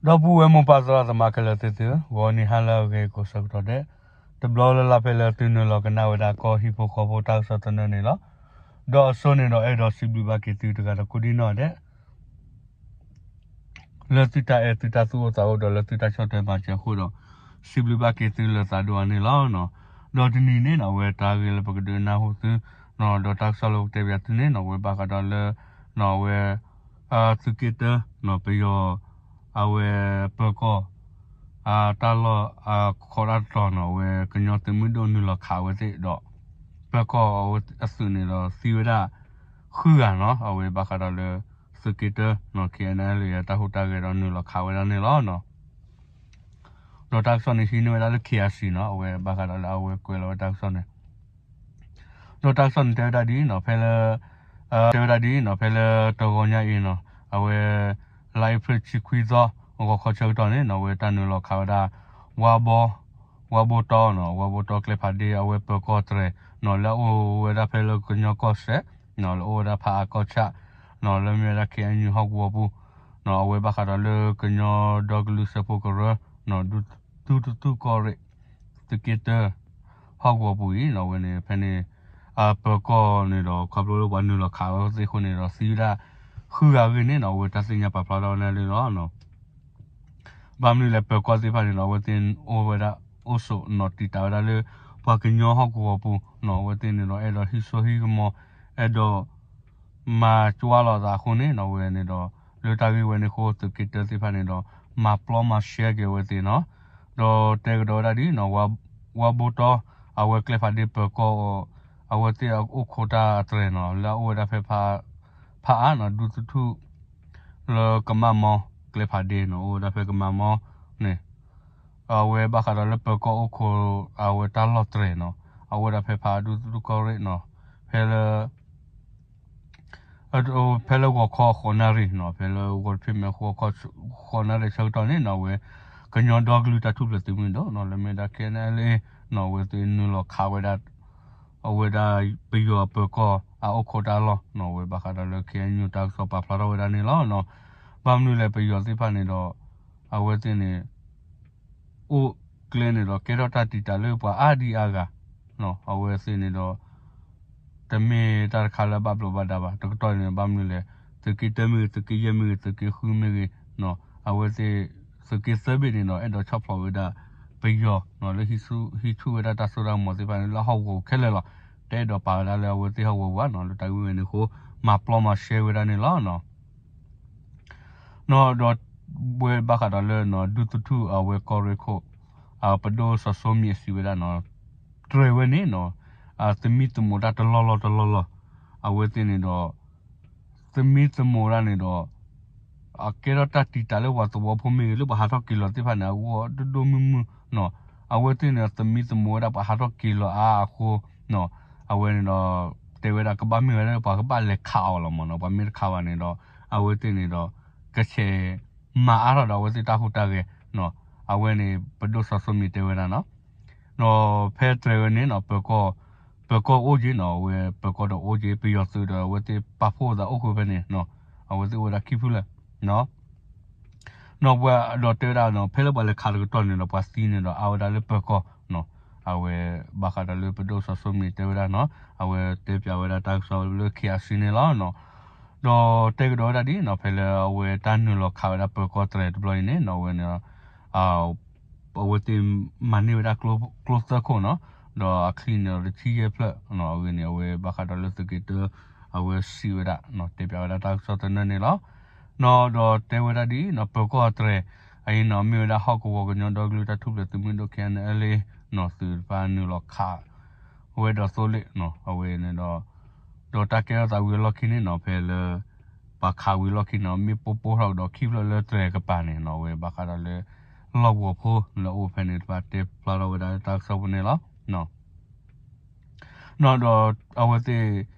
ဒီပုၢ်ဝဲၢ်မိၢ်ပၢ်သရၣ်သမါခဲလၢာ်သ့ၣ်သုဧၢ, ဂီၤနံၤဟါလၢအဂ့ၤကိးဆၢကတီၢ်ဒဲး, တဘျီလၢ်လၢ်ဖဲလၢသုနုာ်လီၤကနၣ်ဝဲဒၣ်ကီၢ်ဟံၣ်ဖိဃီဖိတၢ်ကစီၣ်သနၢၣ်န့ၣ်လီၤ. ဒီးအစိန့ၣ်ဒီးအဲၣ်ဒိးစံးဘျုးဘၣ်က့ၤသုတဂၤဒီးကိးဒံနီၢ်ဒဲး လၢသုတၢ်အဲၣ်သုတၢ်သူၣ်အိၣ်သးအိၣ်ဒီးလၢသုတၢ်ဆီၣ်ထွဲမၤစၢၤအဃိဒီး စံးဘျုးဘၣ်က့ၤသုလၢသးဒိၣ်အါန့ၣ်လီၤ. ဒီးတနံၤန့ၣ်နီၢ် အဝဲတၢ်ဂ့ၢ်လၢပကဒုးနၢ်ဟူသု ဒီးတၢ်ကစီၣ်လၢပကတဲပၠးသုန့ၣ်နီၢ် အဝဲဘၣ်ဃးဒီးလၢ နီၢ် အဝဲ သုးက့တၢ နီၢ် ပယီၤ အဝဲပၢၤကီၢ် တၢ်လီၢ် ခိးတၢ်တတီၤနီၢ် အဝဲကညီသုးမုၢ်ဒိၣ်နုာ်လီၤခးအဝဲသ့ၣ်ဒီး ပၢၤကီၢ်အသုးန့ၣ်ဒီးသံဝဲဒၣ် ဃုဂၤနီၢ် အဝဲဘၣ်ဃးဒီးလၢ သုးက့တၢ နီၢ် ခ့ၣ်အဲၣ်ယူၣ် တၢ်ဟူးတၢ်ဂဲၤဒီးနုာ်လီၤခးဝဲဒၣ်န့ၣ်လီၤ. ဒီးတၢ်ကစီၣ်န့ၣ်ဟံးန့ၢ်ဝဲဒၣ်လၢ ခ့ၣ်အဲၣ်ယူၣ် နီၢ် အဝဲဘၣ်ဃးဒီးလၢအဝဲကွဲးလီၤဝဲတၢ်ကစီၣ်န့ၣ် ဒီးတၢ်ကစီၣ်န့ၣ်တဲဝဲဒၣ်ဒ်အံၤနီၢ် ဖဲလၢ တဲဝဲဒၣ်ဒ်အံၤနီၢ် ဖဲလၢတဂီၤညါအံၤနီၢ် အဝဲ လါအ့ဖြ့ၣ်တဆံခွံသီ ဂီၤခီဆၢကတီၢ်န့ၣ်နီၢ် အဝဲတၢ်နုာ်လီၤခးဝဲဒၣ် ဝါဘီ ဝါဘိတီနီၢ် ဝါဘိတီကျဲဖးဒ့ အဝဲပၢၤကီၢ်တြဲၤနီၢ် လၢအအိၣ်ဝဲဒၣ်ဖဲလၢကညီကီၢ်စဲၣ်နီၢ် လၢအိၣ်ဝဲဒၣ်ဖးအါကီၢ်ဆၣ်နီၢ် လၢမ့ၢ်ဝဲဒၣ် ခ့ၣ်အဲၣ်ယူၣ် ဟီၣ်ကဝီၤပူၤနီၢ် အဝဲဘၣ်ဃးဒီးလၢကညီဒီကလုာ်စၢဖှိၣ်ကရၢနီၢ် ဒူသထူၣ်ကီၢ်ရ့ၣ် သုးက့တၢ ဟီၣ်ကဝီၤပူၤအံၤနီၢ် အဝဲန့ၣ်ဖဲန့ၣ် ပၢၤကီၢ်န့ၣ်ဒီး ခီဖျိလၢပှၤနုာ်လီၤခးဝဲသ့ၣ်အဃိန့ၣ်ဒီး သံဝဲဒၣ် ဃုဂၤအဂ့ၢ်န့ၣ်နီၢ် အဝဲတၢ်သ့ၣ်ညါပာ်ဖျါထီၣ်ဝဲဒၣ်န့ၣ်လီၤ. ဘၣ်မနုၤလဲၣ် ပၢၤကီၢ်သ့ၣ်တဖၣ်န့ၣ်ဒီး အဝဲသ့ၣ်အိၣ်ဝဲဒၣ် အိၣ်ဆိးနီၢ်တံာ်တာ်ဝဲဒၣ်လၢ ပှၤကညီဟီၣ်ကဝီၤပူၤနီၢ် အဝဲသ့ၣ်န့ၣ်ဒီး အဲၣ်ဒိးဟံးစိဟံးကမီၤ အဲၣ်ဒိး မၤကွၢ်လီၤသးအဃိန့ၣ်နီၢ် အဝဲန့ၣ်ဒီး လၢတၢ်ဂ့ၢ်ဝဲန့ၣ်အဃိ သုးက့တၢသ့ၣ်တဖၣ်န့ၣ်ဒီး မၤပျီမၤရှဲက့ၤအဝဲသ့ၣ်နီၢ် ဒီးတဲကဒီးဝဲဒၣ်ဒ်နီၢ် ဝါဘိတီ အဝဲကျဲဖးဒ့ပၢၤကီၢ် အဝဲသ့ၣ်အအိၣ်ခိးတၢ်အတြဲၤနီၢ် လၢအအိၣ်ဝဲဒၣ်ဖဲ ဖးအါနီၢ် ဒူသထူၣ် လၢကမၣ်မီ ကျဲဖးဒ့နီၢ် အိၣ်ဝဲဒၣ်ဖဲကမၣ်မီန့ၣ် အဝဲဘၣ်ဃးဒီးလၢပၢၤကီၢ်အိၣ်ခိး အဝဲတၢ်လီၢ်တြဲၤနီၢ် အအိၣ်ဝဲဒၣ်ဖဲဖးအါဒူသထူၣ်ကီၢ်ရ့ၣ်နီၢ် ဖဲလၢ ဖဲလၢဂီၤခီဃိးနၣ်ရံၣ်နီၢ် ဖဲလၢဂီၤဖံးမဲာ်ဃီ ဃိးနၣ်ရံၣ်ဆၢကတီၢ်န့ၣ်နီၢ် အဝဲ ကညီဒီကလုာ်တၢ်ထူၣ်ဖျဲးသုးမုၢ်ဒိၣ်နီၢ် လၢမ့ၢ်ဒၣ် ခ့ၣ်အဲၣ်ယူၣ် နီၢ် အဝဲသ့ၣ်နုာ်လီၤခးဝဲဒၣ် အဝဲဒၣ်ပယီၤအပၢၤကီၢ်အအိၣ်ခိးတၢ်လီၢ်နီၢ် အဝဲဘၣ်ဃးဒီးလၢ ခ့ၣ်အဲၣ်ယူၣ် တၢ်ကစီၣ်ပာ်ဖျါထီၣ်ဝဲဒၣ်န့ၣ်လီၤ. ဘၣ်မနုၤလဲၣ် ပယီၤသ့ၣ်တဖၣ်န့ၣ်ဒီး အဝဲသ့ၣ်န့ၣ် အိၣ်ကျဲန့ၣ်ဒီး ကဲထီၣ်တၢ်တံာ်တာ်လၢပှၤအါဒံအါဂၤ အဝဲသ့ၣ်န့ၣ်ဒီး တမ့ၢ်တၢ်တခါလၢအဘၣ်ဘျိးဘၣ်ဒါဘၣ် တကတီၢ်န့ၣ် ဘၣ်မနုၤလဲၣ် သုးက့တၢမ့ၢ်ဂ့ၤ သုးက့ယဲၢ်မ့ၢ်ဂ့ၤ သုးက့ဃုမ့ၢ်ဂ့ၤ အဝဲသ့ၣ် သုးက့သၢဘ့ၣ်န့ၣ်ဒီး အဲၣ်ဒိးဆီၣ်ဖျိးဝဲဒၣ် ပယီၤ လၢ ဟံးဆူၣ်ဝဲဒၣ်တၢ်စိတၢ်ကမီၤသ့ၣ်တဖၣ်န့ၣ် လၢဟီၣ်ကဝီၤပူၤခဲလၢာ်လီၤ. တအဲၣ်ဒိးပာ်ဝဲဒၣ်လၢအဝဲသ့ၣ်ဟီၣ်ကဝီၤပူၤဘၣ်နီၤ လၢတၢ်ဂ့ၢ်ဝဲန့ၣ်အဃိ မၤပျီမၤရှဲဝဲဒၣ်န့ၣ်လီၤ. နီၤ ဒီးဝဲဘၣ်ဃးဒီးလၢနီၤ ဒူသထူၣ်အဝဲကီၢ်ရ့ၣ်ခိၣ် ပဒိၣ်စီၤစိမံၤအစံးဝဲဒၣ်နီၤ တြဲၤဝဲန့ၣ်နီၤ သမံသမိးတၢ်တလီၢ်လီၢ်တလီၢ်လီၢ် အဝဲသ့ၣ်န့ၣ်ဒီး သမံသမိးတၢ်န့ၣ်ဒီး အကဲထီၣ်တၢ်တံာ်တာ်လၢပှၤသဝီဖိမ့ၢ်ဂ့ၤ လၢပှၤဟးထီၣ်က့ၤလီၤသ့ၣ်တဖၣ်န့ၣ် အဂီၢ်ဒိၣ်ဒိၣ်မုၢ်မုၢ်နီၤ အဝဲသ့ၣ်န့ၣ်ဒီး သမံသမိးဝဲဒၣ်ပှၤဟးထီၣ်က့ၤလီၤအါအဃိနီၤ အဝဲန့ၣ်ဒီး တဲဝဲဒၣ်ကဘၣ်မ့ၢ်ဝဲဒၣ်ပှၤကဘၣ်လဲၤခးအီၤလီၤမ့ၢ်နီၤ ပှၤမ့ၢ်တခးဘၣ်န့ၣ်ဒီး အဝဲသ့ၣ်န့ၣ်ဒီး ကဆဲးမၤအါထီၣ်ဒီးအဝဲသ့ၣ်တၢ်ဟူးတၢ်ဂဲၤနီၤ အဝဲန့ၣ် ပဒိၣ်စီၤစိမံၤတဲဝဲဒၣ်နီၤ ဒီးဖဲတြဲၤဝဲန့ၣ်နီၤ ပၢၤကီၢ်အိၣ်က့ၤနီၤ အဝဲပၢၤကီၢ်ဒီးအိၣ်က့ၤ ပယီၤသုးဒီးအဝဲသ့ၣ်ပာ်ဖှိၣ်သးအိၣ်ဃုာ်ဖဲန့ၣ်နီၤ အဝဲသ့ၣ်အိၣ်ဝဲဒၣ်ခံဖုလၢာ်နီၤ နီၤပှၤဒီးတဲဝဲဒၣ်နီၤ ဖဲလၢပှၤလဲၤခးတကတီၢ်န့ၣ်ဒီး ပှၤသံန့ၣ်ဒီးအါဝဲဒၣ်လၢပၢၤကီၢ်နီၤ အဝဲဘၣ်ဃးဒီးလၢပဒိၣ်စီၤစိမံၤတဲဝဲဒၣ်နီၤ အဝဲတဲပၠးဝဲဒၣ်တၢ်ကစီၣ်လၢ ခ့ၣ်အဲၣ်ယူၣ် န့ၣ်လီၤနီၤ ဒီးတဲကဒီးဝဲဒၣ်ဒ်နီၤ ဖဲလၢအဝဲတၢ်နုာ်လီၤခးဝဲဒၣ်ပၢၤကီၢ်တြဲၤတဘျီအံၤန့ၣ်နီၤ အဝဲန့ၣ် အဝဲသ့ၣ်မၤန့ၢ်ဝဲဒၣ်ကျိသၢခိၣ်နီၤ ဒီးအချံန့ၣ်ဒီးတဆံယဲၢ်ဖျၢၣ်နီၤ အဂ့ၢ်န့ၣ် အဝဲဘၣ်ဃးဒီးလၢသုးက့တၢ အဝဲစံးဝဲဒၣ်နီၤ တဲပၠးဝဲဒၣ်တၢ်ကစီၣ်သနၢၣ်န့ၣ်လီၤ. နီၤဒီးတဲဝဲဒၣ်ဒ်နီၤ ပၢၤကီၢ်တြဲၤ အအံၤနီၤ မ့ၢ်ဝဲဒၣ်ဟီၣ်ကဝီၤကညီဒီကလုာ်တၢ်ထူၣ်ဖျဲးသုးမုၢ်ဒိၣ် ခ့ၣ်အဲၣ်ယူၣ် နီၤ သုးတဖၣ်နုာ်လီၤခး ဝဲဒီးသိလ့ၣ်နီၤ အဝဲန့ၣ်ဒီး ဒီးတၢ်ကဲထီၣ်သးဝံၤအလီၢ်ခံန့ၣ်နီၤ ဖဲလၢ ပှၤခးဝံၤအလီၢ်ခံနီၤ မ့ၢ်ပိပိထီၣ်ကဒီးခံဖျၢၣ်လၢတြဲၤကပၤန့ၣ်နီၤ အဝဲဘၣ်ဃးဒီးလၢ လီၢ်ကဝီၤဖိလၢအိၣ်ဖဲန့ၣ်တဖၣ်တဲဖျါထီၣ်ဝဲဒၣ်တၢ်ကစီၣ်ပူၤန့ၣ်လီၤ. နီၤဒီးအဝဲသ့ၣ်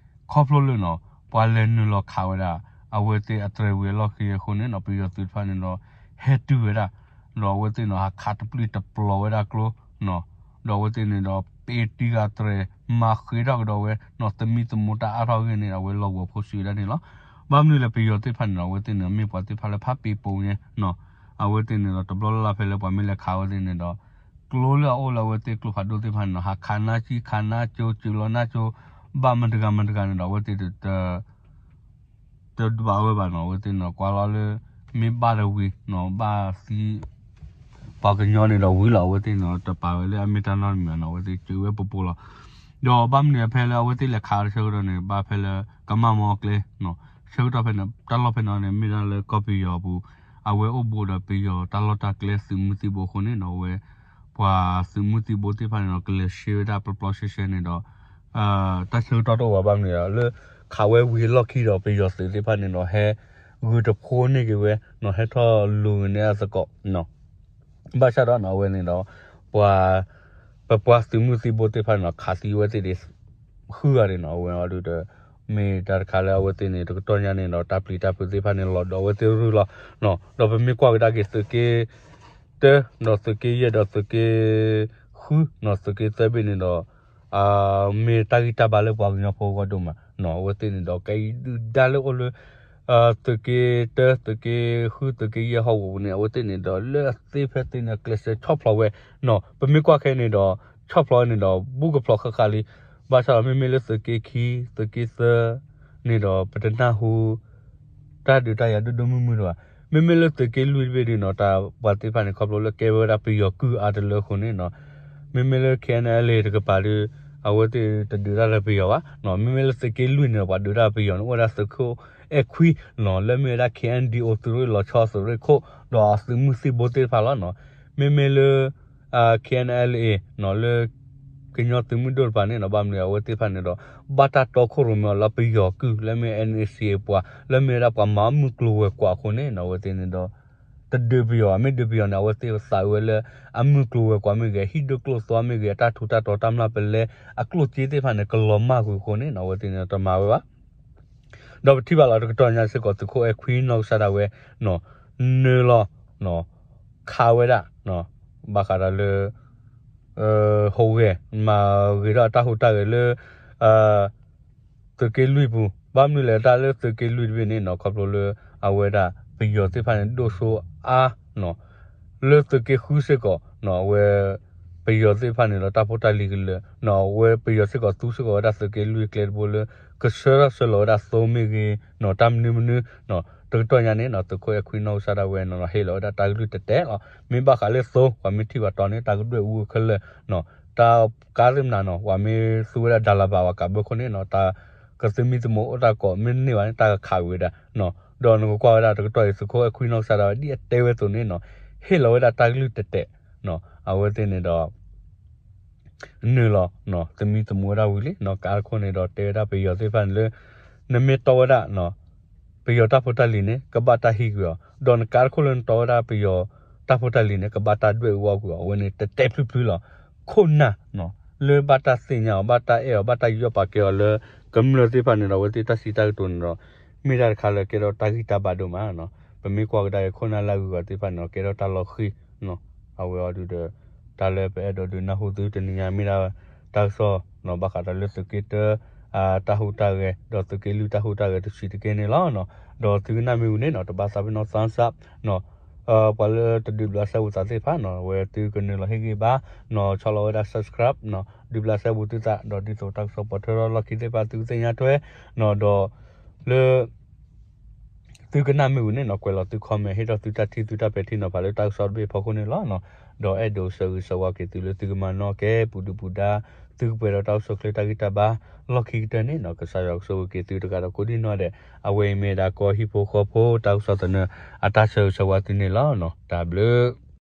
ခီဖျိလၢနီၤ ပှၤလဲၤနုာ်လီၤခးဝဲဒၣ် အဝဲသ့ၣ်အတြဲၤဝံၤအလီၢ်ခံအဃိန့ၣ်နီၤ ပယီၤသုးတဖၣ်န့ၣ်ဒီး ဟဲတုၤဝဲဒၣ် ဒီးအဝဲသ့ၣ်နီၤ ဟးခးတပျုၢ်တပျီၤဝဲဒၣ်ကျိနီၤ ဒီးအဝဲသ့ၣ်န့ၣ်ဒီး ပ့တံၤဂၤတြဲၤ မၤဃ့ထီၣ်ကဒီးဝဲနီၤ သမံသမိးတၢ်အါထီၣ်အဂ့ၢ်န့ၣ် အဝဲလီၢ်ကဝီၤဖိစံးဝဲဒၣ်န့ၣ်လီၤ. ဘၣ်မနုၤလဲၣ် ပယီၤသ့ၣ်တဖၣ်န့ၣ်ဒီး အဝဲသ့ၣ်န့ၣ် မ့ၢ်ပှၤသ့ၣ်တဖၣ်လၢဖးပ့ၤပိာ်ညါနီၤ အဝဲသ့ၣ်န့ၣ်ဒီး တဘျီလၢ်လၢ်ဖဲလၢပှၤမ့ၢ်လဲၤခးအဝဲသ့ၣ်န့ၣ်ဒီး ကျိလၢအအိၣ်လၢအဝဲသ့ၣ်ကျိဖးဒိၣ်သ့ၣ်တဖၣ်န့ၣ်ဒီး ဟးခးနါကံ ခးနါကၠိ စၢၤလီၤနါကၠိ ဘၣ်မတၤတဂၤမတၤတဂၤန့ၣ်ဒီး အဝဲသ့ၣ် တဒုးဘၣ်ဝဲဘၣ်နီၤ အဝဲသ့ၣ်န့ၣ်ဒီး ကွၢ်လီၤလၢ မ့ၢ်ဘၣ်ဒီးဝံၤနီၤ ဘၣ်သံ ပှၤကညီန့ၣ်ဒီးဝံၤလီၤ အဝဲသ့ၣ်န့ၣ်ဒီး တပာ်ဝဲလၢအမ့ၢ်တၢ်နီတမံၤဘၣ်နီၤ အဝဲသ့ၣ်စၢၤဝဲပူၤပူၤလီၤ. ဒီးဘၣ်မနုၤဖဲလၢအဝဲသ့ၣ်လဲၤခးအီၤတဆၢကတီၢ်န့ၣ် ဘၣ်ဖဲလၢ ကမၣ်မီအကျဲ ဆၢကတီၢ်ဖဲန့ၣ် တၢ်လီၢ်ဖဲန့ၣ်န့ၣ် မ့ၢ်ဒၣ်လၢကီၢ်ပယီၤအပူၤ အဝဲအိၣ်ဘူးဒီးပယီၤတၢ်လီၢ်တၢ်ကျဲသုးမုၢ်သံၣ်ဘိအဃိန့ၣ်နီၤ အဝဲ ပှၤသုးမုၢ်သံၣ်ဘိသ့ၣ်တဖၣ်န့ၣ်ဒီး ကလဲၤရှဲဝဲဒၣ်ပျီပျီရှဲရှဲန့ၣ်ဒီး တၢ်ဆၢကတီၢ်တအိၣ်ဘၣ် ဘၣ်မနုၤလၢ ခးဝဲဝံၤအလီၢ်ခံဒီး ပယီၤသုးသ့ၣ်တဖၣ်န့ၣ်ဒီး ဟဲဂုာ်တဖိန့ၢ်က့ၤဝဲနီၤ ဟဲထီၣ်လူၤက့ၤန့ၢ်အသကိး ဘၣ်ဆၣ်ဒီးနီၤ အဝဲန့ၣ်ဒီး ပှၤ ပပှၤသုးမုၢ်သံၣ်ဘိသ့ၣ်တဖၣ်န့ၣ်ဒီး ခးသံဝဲသ့ၣ်ဒ် ဃုဂၤဒၣ်နီၤ အဝဲအီၤဒုးဒီး မ့ၢ်တၢ်တခါလၢအဝဲသ့ၣ်န့ၣ် တကတီၢ်ညါန့ၣ်ဒီး တၢ်ပျံၤတၢ်ဖုးသ့ၣ်တဖၣ်န့ၣ် လီၤဒီးအဝဲသ့ၣ်ရုၢ်လီၤနီၤ ဒီးပမ့ၢ်ကွၢ်ကဒါက့ၤသုးက့ တၢ ဒီးသုးက့ယဲၢ်ဒီးသုးက့ ဃုနီၤ သုးက့သၢဘ့ၣ်န့ၣ်ဒီး မ့ၢ်တၢ်ဂံၢ်တၢ်ဘါလၢပှၤကညီဖိအဂီၢ်ဒိၣ်မးနီၤ အဝဲသ့ၣ်န့ၣ်ဒီး ကဲဒုၣ်ဒါလၢအိၣ်လၢ သုးက့တၢ သုးက့ဃု သုးက့ယဲၢ်ဟီၣ်ကဝီၤပူၤန့ၣ် အဝဲသ့ၣ်န့ၣ်ဒီး လၢအသ့ဖဲသ့န့ၣ် ကျဲးစၢးဆီၣ်ဖျိးဝဲနီၤ ပမ့ၢ်ကွၢ်ခဲအံၤန့ၣ်ဒီး ဆီၣ်ဖျိးဝဲန့ၣ်ဒီး ဘူးကဖျိးဃၣ်ဃၣ်လံ ဘၣ်ဆၣ်ဒီးမ့မ့ၢ်လၢသုးက့ခံ သုးက့သၢ န့ၣ်ဒီး ပတနၢ်ဟူ တၢ်ဒုးတၢ်ယၤဒိၣ်ဒိၣ်မုၢ်မုၢ်တဘၣ်. မ့မ့ၢ်လၢသုးက့လွံၢ်တဘ့ၣ်ဒုးနီၤ တၢ်ပှၤသ့ၣ်တဖၣ်န့ၣ် ခီဖျိလၢကဲဝဲဒၣ်ပယီၤကုၢ်အါတလၢအဃိန့ၣ်နီၤ မ့မ့ၢ်လၢ K N L A တကပၤဒုး အဝဲသ့ၣ်တဒုးတၢ်လၢပယီၤဘၣ်. မ့မ့ၢ်လၢသုးက့လွံၢ်န့ၣ်ဒီး ပှၤဒုးတၢ်ပယီၤန့ၣ် အိၣ်ဝဲဒၣ်သုးခိၣ်အဲၣ်ခွံနီၤ လၢမ့ၢ်ဝဲဒၣ် K N D O သုးရ့ၣ်လီၤဆီ သုးရ့ၣ်ခိၣ် ဒီးသုးမုၢ်သံၣ်ဘိသ့ၣ်တဖၣ်လီၤနီၤ. မ့မ့ၢ်လၢ K N L A နီၤ လၢ ကညီသုးမုၢ်ဒိၣ်တဖၣ်န့ၣ်နီၤ ဘၣ်မနုၤအဝဲသ့ၣ်တဖၣ်န့ၣ်ဒီး ဘၣ်တၢ်တီခိၣ်ရိၣ်မဲအီၤလၢပယီၤကုၢ် လၢမ့ၢ် N A C A ပှၤ လၢမ့ၢ်ဝဲဒၣ်ပှၤမၤမုၢ်ကျိၤဝဲၤကွာ်အဃိန့ၣ်နီၤ အဝဲသ့ၣ်န့ၣ်ဒီး တဒုးပယီၤဘၣ် မ့ၢ်ဒုးပယီၤန့ၣ် အဝဲသ့ၣ်သးဝဲလၢ အမုၢ်ကျိၤဝဲၤကွာ်မ့ၢ်ဂ့ၤ ဟံၣ်ဒိၣ်ကျိၣ်သွါမ့ၢ်ဂ့ၤ အတၢ်ထူးတၢ်တီၤတၢ်မျၢ်ပလဲ အကျိၣ်စ့သ့ၣ်တဖၣ်န့ၣ် ကလီၤမၢ်ကွံာ်အဃိန့ၣ်နီၤ အဝဲသ့ၣ်န့ၣ်ဒီးတမၤဝဲဘၣ်. ဒီးပထံၣ်ဘၣ်လီၤတကတီၢ်ညါစ့ၢ်ကီး သုးခိၣ်အဲၣ်ခွံနီၢ်ကစၢ်ဒၣ်ဝဲ နုာ်လီၤ ခးဝဲဒၣ် ဘၣ်ဃးဒီးလၢ ဟူးဂဲၤ မၤဂ့ၤထီၣ်တၢ်ဟူးတၢ်ဂဲၤလၢ သုးက့လွံၢ်ပူၤ ဘၣ်မနုၤလဲၣ်တၢ်လၢသုးက့လွံၢ်တဘ့ၣ်န့ၣ်နီၤ ခီဖျိလၢ အဝဲဒၣ် ပယီၤသ့ၣ်တဖၣ်န့ၣ်ဒိၣ်စိအါနီၤ လၢသုးက့ဃုစ့ၢ်ကီးနီၤ အဝဲ ပယီၤသ့ၣ်တဖၣ်န့ၣ်ဒီးတၢ်ဖိတၢ်လံၤကလၢာ်နီၤ အဝဲပယီၤစ့ၢ်ကီးသူစ့ၢ်ကီးဝဲဒၣ်သုးက့လွံၢ်ကျဲတဘိလၢ ကဆှၢထီၣ်ဆှၢလီၤဝဲဒၣ်သိမ့ၢ်ဂ့ၤနီၤ တၢ်မနုၤမနုၤနီၤ တကတီၢ်ညါန့ၣ်နီၤ သုးခိၣ်အဲၣ်ခွံနီၢ်ကစၢ်ဒၣ်ဝဲနီၤ ဟ့ၣ်လီၤဝဲဒၣ်တၢ်ကလုၢ်တဲာ်တဲာ်လီၤ. မ့ၢ်ဘၣ်ဃးလၢသိ ပှၤမ့ၢ်ထံၣ်ဘၣ်တီၤန့ၣ် တၢ်ကဒွဲၣ်အူအခဲလၢာ်နီၤ တၢ်ကါသ့ၣ်မနုၤနီၤ ပှၤမ့ၢ်သူဝဲဒၣ် dollar ဘၣ် ပှၤကးဘၢခိၣ်န့ၣ်နီၤ တၢ်ကသမံသမိးအိၣ်တၢ်ကိးမ့ၢ်တန့ၢ်ဘၣ်န့ၣ် တၢ်ကခးဝံၤဝဲဒၣ်နီၤ ဒီးနကကွၢ်ဝဲဒၣ်တကတီၢ်အံၤ သုးခိၣ်အဲၣ်ခွံနီၢ်ကစၢ်ဒၣ်ဝဲ ဒ်အတဲဝဲအသိးန့ၣ်နီၤ ဟ့ၣ်လီၤဝဲဒၣ်တၢ်ကလုၢ်တဲာ်တဲာ်နီၤ အဝဲသ့ၣ်န့ၣ်ဒီး နုာ်လီၤ သမံသမိးဝဲဒၣ်ဝံၤလံနီၤ ကါတခိၣ်န့ၣ်ဒီးတဲဝဲဒၣ်ပယီၤသ့ၣ်တဖၣ်န့ၣ်လၢ နမ့ၢ်တီဝဲဒၣ် ပယီၤတၢ်ဖိတၢ်လံၤန့ၣ် ကဘၣ်တၢ်ဟံးကွံာ်အီၤ ဒီးနကါတခိၣ်လၢနတီဝဲဒၣ်ပယီၤတၢ်ဖိတၢ်လံၤန့ၣ် ကဘၣ်တၢ်ဒွဲၣ်အူအီၣ်ကွံာ်အီၤ အဝဲန့ၣ်တဲာ်တဲာ်ဖျုးဖျုးလီၤ. ခိၣ်နၢ်နီၤ လၢဘၣ်တၢ်သ့ၣ်ညါအီၤ ဘၣ်တၢ်အဲၣ်အီၤ ဘၣ်တၢ်ယူးယီၣ်ပာ်ကဲအီၤလၢ ကမျၢၢ်သ့ၣ်တဖၣ်န့ၣ်ဒီး အဝဲသ့ၣ်တၢ်စံးတၢ်ကတိၤန့ၣ်ဒီး မ့ၢ်တၢ်တခါလၢကဲထီၣ်တၢ်ဂံၢ်တၢ်ဘါဒိၣ်မးနီၤ. ပမ့ၢ်ကွၢ်ကဒါက့ၤ ခိၣ်နၢ်လၢအဂုၤအဂၤသ့ၣ်တဖၣ်န့ၣ်ဒီး ကဲထီၣ်တၢ်လီၤဃံၤနီၤ အဝဲအီၤဒုးဒီး တၢ်လၢပအဲၣ်ဒိးဒုးနၢ်ဟူသုတနံၤညါမ့ၢ်ဒၣ် တၢ်ကစီၣ်နီၤ ဘၣ်ဃးဒီးလၢသုးက့တၢ တၢ်ဟူးတၢ်ဂဲၤ ဒီးသုးက့လွံၢ်တၢ်ဟူးတၢ်ဂဲၤတဆံးတက့ၢ်န့ၣ်လီၤ. ဒီးသုကနၣ်မ့ၢ်ဝံၤန့ၣ်နီၤ တဘၣ်သးပ့ၤနီၣ် thumbs up နီၤ ပှၤလၢတဒုးဘျးစဲဘူးသးသ့ၣ်တဖၣ်နီၤ အဝဲသုကနုာ်လီၤဟ့ၣ်ဂံၢ်ဘါနီၤ ဆီၣ်လီၤဝဲဒၣ် subscribe နီၤ ဒုးဘျးစဲဘူးသုသး ဒီးဒ်သိးတၢ်ကစီၣ်ပိာ်ထွဲထီၣ်လီၢ်ခံသ့ၣ်တဖၣ်သုကသ့ၣ်ညါထွဲနီၤ ဒီးလၢ သုကနၣ်မ့ၢ်ဝံၤန့ၣ်နီၤ ကွဲးလီၤသု comment ဟ့ၣ်ထီၣ်သုတၢ်ထံၣ်သုတၢ်ပဲာ်ထံနီၤဖးလၢတၢ်ကစီၣ်တဘ့ၣ်အဖီခိၣ်န့ၣ်လီၤ. ဒီးအဲၣ်ဒိးဆၢဂ့ၤဆၢဝါက့ၤသုလၢသုကမၤနီၣ်ကဲပူၤဒုၣ်ပူၤဒါ သုကပှဲၤဒီးတၢ်အိၣ်ဆူၣ်အိၣ်ချ့တၢ်ဂံၢ်တၢ်ဘါ လီၢ်ခံကတၢၢ်န့ၣ်နီၤ ကစၢ်ယွၤကဆိၣ်ဂ့ၤက့ၤသုတဂၤဒီးကိးဒံၣ်နီၣ်ဒဲး အဝဲအံၤမ့ၢ်ဒၣ်ကီၢ်ဟံၣ်ဖိဃီဖိတၢ်ကစီၣ်သနၢၣ် အတၢ်ဆၢဂ့ၤဆၢဝါသုန့ၣ်လီၤ. တၢ်ဘျုး